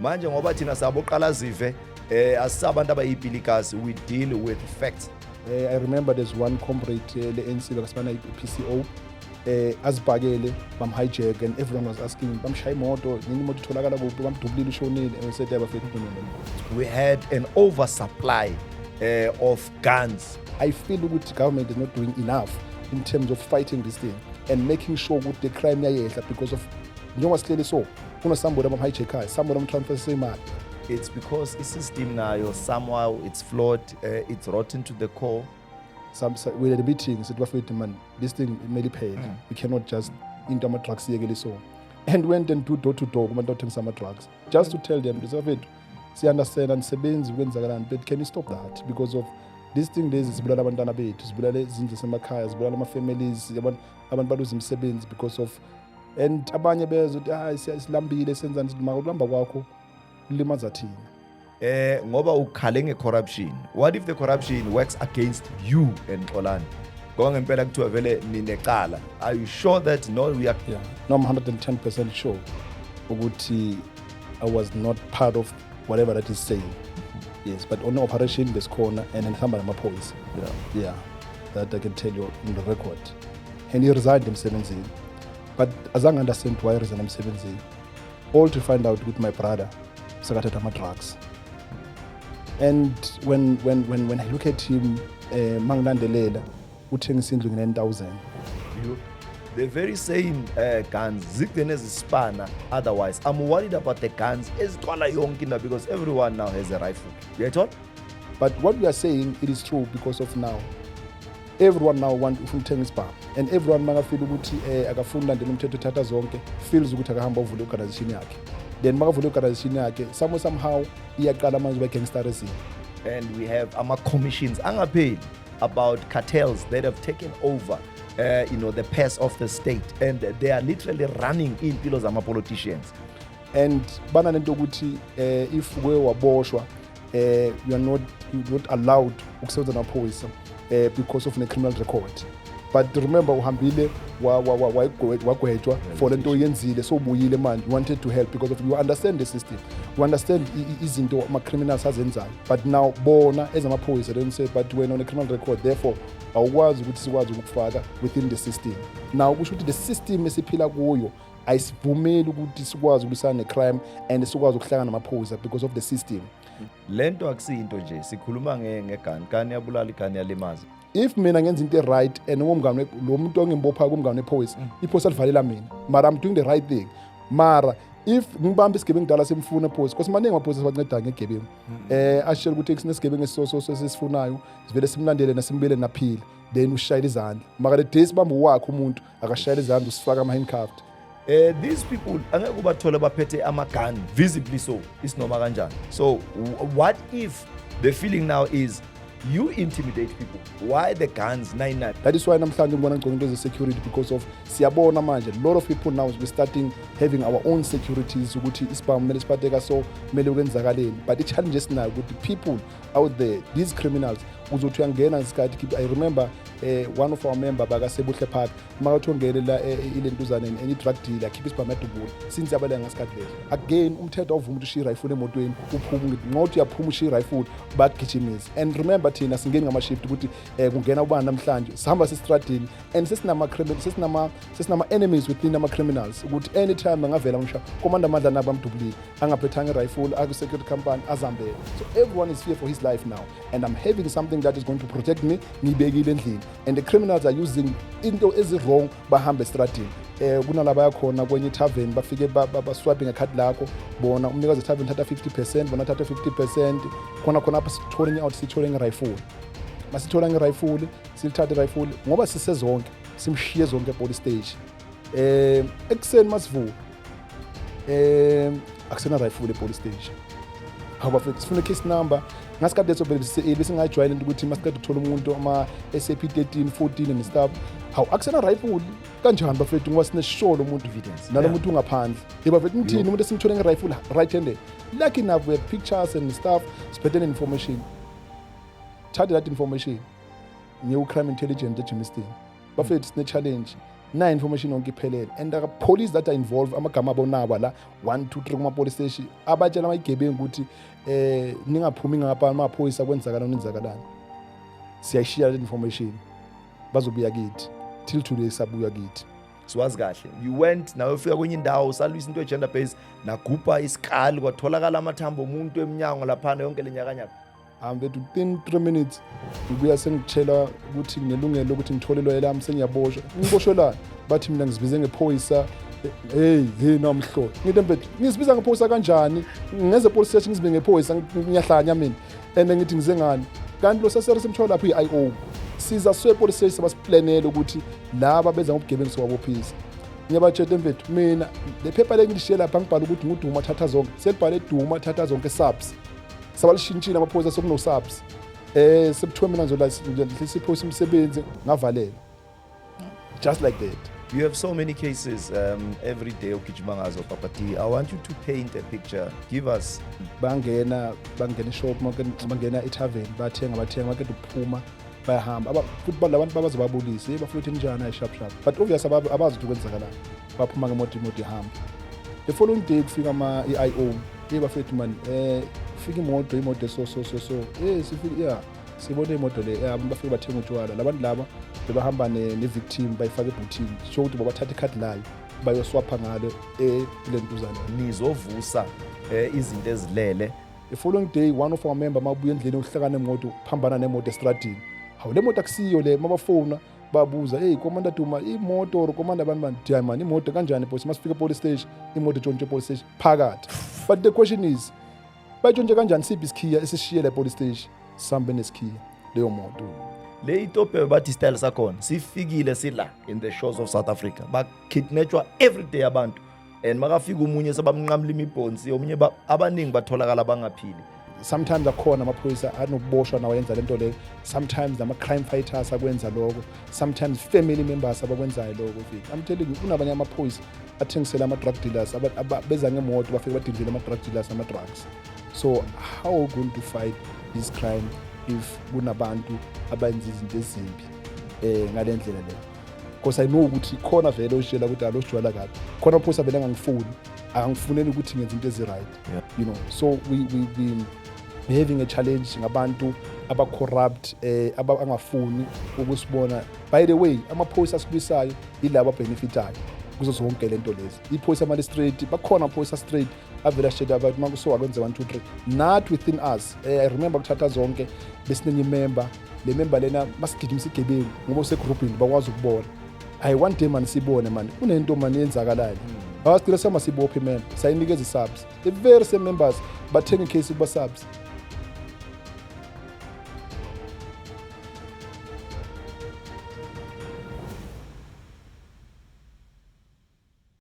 Manje ngoba thina saboqala zive, asisabantu abayipilikazi, we deal with facts. I remember there's one comrade, le ANC bekasibana i-PCO, azibhakele, bam-hijack, and everyone was asking, bamshaya imoto nini, imoto itholakala kuphi, bamdubulile, ushonile, and we said, "Bafethu, no, no, no." We had an oversupply of guns. I feel ukuthi government is not doing enough in terms of fighting this thing and making sure ukuthi the crime iyayehla, because of njengoba sihleli so, kunosambody abam-hijackayo, somebody amtransfer imali. It's because i-system nayo somehow it's flawed, it's rotten to the core. We had a meeting, said, "Bafethu man, this thing imele iphele. We cannot just into ama-drugs siyekele." So and went and do door to door kubantu abathengisa ama-drugs, just to tell them, "Bafethu, siya-understand, anisebenzi, kwenzakalani, but can you stop that? Because of this thing lezi zibulala abantwana bethu, zibulala izindlu zasemakhaya, zibulala ama-families, abantu baluza imisebenzi because of." And abanye bezwa ukuthi, "Hayi, silambile, senzani?" Sithi, "Maka ukulamba kwakho kulimaza thina." Ngoba ukhale nge-corruption, what if the corruption works against you and Xolani? Ngoba ngempela kuthiwa vele ninecala. Are you sure that no, we are Yeah, no, I'm 110% sure ukuthi I was not part of whatever that is saying. Yes, but on operation besikhona and ngihamba namaphoyisa. Yeah, that I can tell you on the record. And he resigned emsebenzini, but azange understand why resign emsebenzini, all to find out ukuthi my brother sekathatha ama-drugs. And when I look at him, mangilandelela, uthengisa indlu nge-9,000. You, the very same guns zigcine zispana. Otherwise I'm worried about the guns ezithwala yonke indawo, because everyone now has a rifle, uyayithola? But what we are saying, it is true, because of now everyone now want, ufuna ukuthenga isibhamu, and everyone makafila ukuthi akafuni ulandela umthetho, uthatha zonke, feels ukuthi akahamba uvule i-organization yakhe. Then makavule i-organization yakhe, somehow iyaqala manje ba-gangsterism. And we have ama-commissions angapheli about cartels that have taken over the purse of the state, and they are literally running iy'mpilo zama-politicians. And banalento ukuthi if uke waboshwa, you are not allowed ukusebenza namaphoyisa because of ne-criminal record. But remember, uhambile wagwetshwa for lento oyenzile, so ubuyile manje, you wanted to help because of you understand the system, you understand izinto ama-criminals azenzayo. But now bona ezamaphoyisa don't say, "But wena une-criminal record, therefore awukwazi ukuthi sikwazi ukukufaka within the system." Now kusho ukuthi the system esiphila kuyo ayisivumeli ukuthi sikwazi ukulwisana ne-crime and sikwazi ukuhlangana namaphoyisa because of the system. Lento akusiyinto nje, sikhuluma nge-gun, gun yabulala, i-gun yalimaza. If mina ngenza into e-right and ungumngane lo muntu ongimbophayo kumngane wephoyisa, iphoyisa livalela mina, mara I'm doing the right thing. Mara if ngibamba isigebengu dala, simfuna ephoyisa, because maningi amaphoyisa abancedayo ngegebengu, ashele ukuthi sinesigebengu esisoso esisifunayo, sivele simlandele nasimbele naphila, then ushayela izandla. Mara the day sibamba uwakhe umuntu, akashayela izandla, usifaka ama-handcuffed. These people angeke ubathole baphethe ama-gun visibly, so isinoma kanjani. So what if the feeling now is you intimidate people? Why the guns nine nine? That is why namhlanje ngibona ngcono into ze-security, because of siyabona manje a lot of people now, we starting having our own securities, ukuthi isibhamu kumele siphatheka, so kumele kwenzakaleni. But i-challenge esinayo ukuthi people out there, these criminals, uzothi uyangena ngesikhathi. I remember one of our member bakasebuhle Park, makathi ungene la ilentuzaneni, any drug dealer akhipha isibhamu, yadubula, since yabaleka ngasikhathi leso. Again, umthetho awuvuma ukuthi ushiye irifle emotweni, uphume. Nxa uyaphuma ushiye irifle, bakugijimisa. And remember, thina singeni ngama-shift ukuthi kungena ubani namhlanje. Sihamba sesitradini and sesinama enemies within ama-criminals, ukuthi anytime angavela msha komanda amandla nabo amdubulile, angaphethanga irifle, aku-security company azihambele. So everyone is fear for his life now, and I'm having something that is going to protect me, ngiyibekile endlini, and the criminals are using into ezi-wrong. Bahambe estradini, kunalaba yakhona kwenye ithaveni, bafike baswipe ngekhadi lakho bona. Umnikazi wethaveni thatha 50%, bona thatha 50%. Khona khona apha sithole enye out, sithole ngerayifuli. Masithola ngerayifuli, silithathe irayifuli ngoba sisezonke, simshiye zonke epolice station. Ekuseni masivuka, akusena rifle epolice station. Hawu bafethu, sifuna case number. Ngasikhathi leso vele besingayijwayele into ukuthi masiqeda ukuthola umuntu ama-SAP 13 14 and stuff. Hawu, akusena rifle kanjani bafethu, ngoba sinesisholo umuntu Evidence. nalo muntu ungaphandle. Yebo bafethu, nithini umuntu esimthole nge-rifle right handed? Lucky enough, we have pictures and stuff, siphethe information. Thathe that information, ngiye crime intelligence eGermiston. "Bafethu, sine-challenge." Na information yonke iphelele and the police that are involved, amagama abo nawa la, 1 2 3 kuma police station, abatshela amayigebengu ukuthi ningaphumi ngapha, amaphoyisa, kwenzakalani, kwenzakalani. Siyayishiya le information, bazobuya kithi. Till today sabuya kithi. Siwazi kahle, you went nawe, ufika kwenye indawo, usalwisa into ye-gender based, nagubha isikali, kwatholakala amathambo omuntu emnyango laphana, yonke le nyakanyaka. Mfethu, within 3 minutes ngibuya sengitshela ukuthi nginelungelo lokuthi ngithole iloya lami. Sengiyaboshwa. Ngiboshwelani? Bathi mina ngizibize ngephoyisa. Hey, hey, namhlo, ngithi mfethu, ngizibiza ngephoyisa kanjani? Ngeze police station ngizibize ngephoyisa? Ngiyahlanya mina. And ngithi ngize ngani? Kanti lo sesere simthola lapho i-IO, siza siye police station, sabasiplanele ukuthi laba benza ngobugebengu siwabophisa. Ngiyabatshela mfethu, mina le phepha lengilishiye lapha ngibhala ukuthi nguDuma Thatha Zonke, selibhale Duma Thatha Zonke SAPS. Sabalishintshile amaphoyisa, sekuno-SAPS. Sekuthiwa mina ngizolahlisa iphoyisa umsebenzi, ngavalelwa just like that. You have so many cases every day ogijima ngazo, Papa D. I want you to paint a picture. Give us. Bangena e-shop, bangena ethaveni, bathenga, bathenga, baqeda ukuphuma bayahamba. Futhi labantu babaze babulise, "Hey bafowethu, njani?" Ayi, sharp sharp, but obvious abazi ukuthi kwenzakalani. Baphuma ngemoto, imoto ihamba. The following day kufika ama i-IO. "Hey bafethu man, kufika imoto, imoto so so so so, sifika, yeah, sibone imoto le." Abantu bafike bathenga utshwala. Labantu laba bebahamba ne-victim, bayifaka ebhuthini, sho ukuthi babathatha ikhadi layo, bayoswapha ngalo kulentuzana. Nizovusa izinto ezilele. The following day one of our member mabuya endleleni uhlangana nemoto, phambana nemoto estradini. Hawu, le moto akusiyo le. Mabafona babuza, "Hey Commander Duma, imoto or Commander bani bani?" "Hayi man, imoto kanjani boss?" Masifika police station, imoto itshontshe police station phakathi. But the question is, bayitshontshe kanjani? Siphi isikhiya esishiye la police station? Sihambe nesikhiya leyo moto. Le Ethiopia bathi style sakhona sifikile, sila in the shores of South Africa, bakidnapwa every day abantu, and makafika umunye sebamnqamula imibhonsi, omunye abaningi batholakala bangaphili. Sometimes akhona amaphoyisa anokuboshwa nawo yenza lento leyo. Sometimes nama-crime fighters akwenza lokho, sometimes family members abakwenzayo lokho. Mfethu, I'm telling you, kunabanye amaphoyisa athengisela ama-drug dealers, beza ngemoto, bafike badindile ama-drug dealers ama-drugs. So how are we going to fight this crime if kunabantu abenza izinto ezimbi ngale ndlela leyo? Because I know ukuthi khona vele ositshela ukuthi alosijwayela kabi, khona amaphoyisa vele angangifuni, angifuneli ukuthi ngenze into ezi-right. So we having a challenge ngabantu aba-corrupt, abangafuni ukusibona. By the way, amaphoyisa asilwisayo yilabo abenefitayo kuzo zonke lento lezi. Iphoyisa mali straight, bakhona amaphoyisa straight avele asitshela abantu uma kusuka kwenze 1 2 3, not within us. I remember kuThatha Zonke besinenye imember. Le member lena masigijimisa igebengu ngoba usegrupini, bakwazi ukubona. Hayi, one day mani sibone mani kunento mani yenzakalayo, awasicela sama sibophe imember, sayinikeza i-SAPS. The very same members bathenga icase kuba-SAPS.